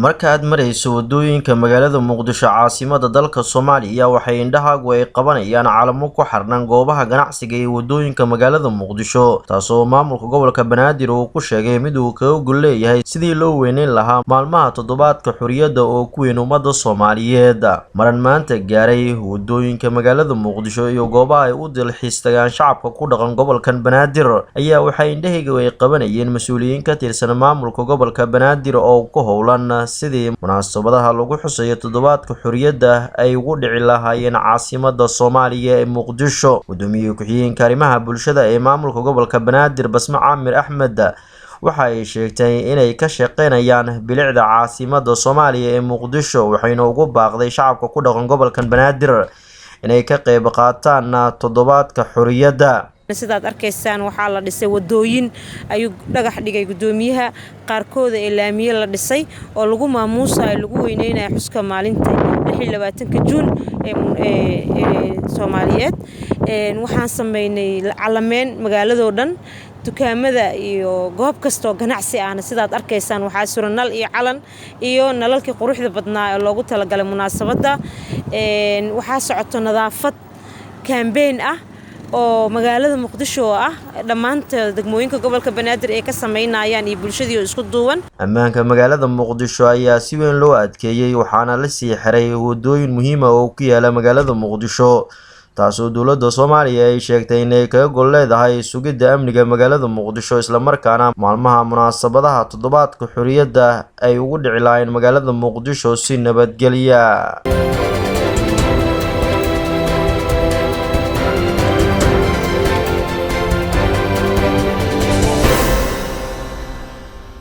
Marka aad marayso waddooyinka magaalada Muqdisho, caasimadda dalka Soomaaliya, waxay indhahaagu ay qabanayaan calamo ku xardhan goobaha ganacsiga ee waddooyinka magaalada Muqdisho, taasoo maamulka gobolka Banaadir uu ku sheegay mid uu kaga gol leeyahay sidii loo weyneyn lahaa maalmaha toddobaadka xorriyadda oo ku weyn ummadda Soomaaliyeed. Maran maanta gaaray waddooyinka magaalada Muqdisho iyo goobaha ay u dalxiis tagaan shacabka ku dhaqan gobolkan Banaadir ayaa waxay indhahayga ay qabanayeen mas'uuliyiin ka tirsan maamulka gobolka Banaadir oo ku howlan sidii munaasabadaha lagu xusayo toddobaadka xorriyadda ay ugu dhici lahaayeen caasimadda Soomaaliya ee Muqdisho. Guddoomiye ku-xigeenka arrimaha bulshada ee maamulka gobolka Banaadir, Basme Caamir Axmed, waxa ay sheegtay inay ka shaqeynayaan bilicda caasimadda Soomaaliya ee Muqdisho, waxayna ugu baaqday shacabka ku dhaqan gobolkan Banaadir inay ka qayb qaataan toddobaadka xorriyadda. Sidaad arkaysaan, waxaa la dhisay wadooyin ayuu dhagax dhigay gudoomiyaha, qaarkooda ee laamiye la dhisay oo lagu maamuusayo, lagu weyneynayo xuska maalinta Juun ee Soomaaliyeed. Waxaan sameynay calameyn magaaladoo dhan, dukaamada iyo goob kastoo ganacsi ahna sidaad arkaysaan waxaa suran nal iyo calan iyo nalalkii quruxda badnaa ee loogu talagalay munaasabadda. Waxaa socoto nadaafad campaign ah oo magaalada Muqdisho oo ah dhammaanta degmooyinka gobolka Banaadir ay ka sameynayaan iyo bulshadii oo isku duuban. Ammaanka magaalada Muqdisho ayaa si weyn loo adkeeyey, waxaana la sii xiray waddooyin muhiim ah oo ku yaala magaalada Muqdisho, taasoo dowladda Soomaaliya ay sheegtay inay kaga gol leedahay sugidda amniga magaalada Muqdisho, islamarkaana maalmaha munaasabadaha toddobaadka xorriyadda ay ugu dhici lahayn magaalada Muqdisho si nabadgelya.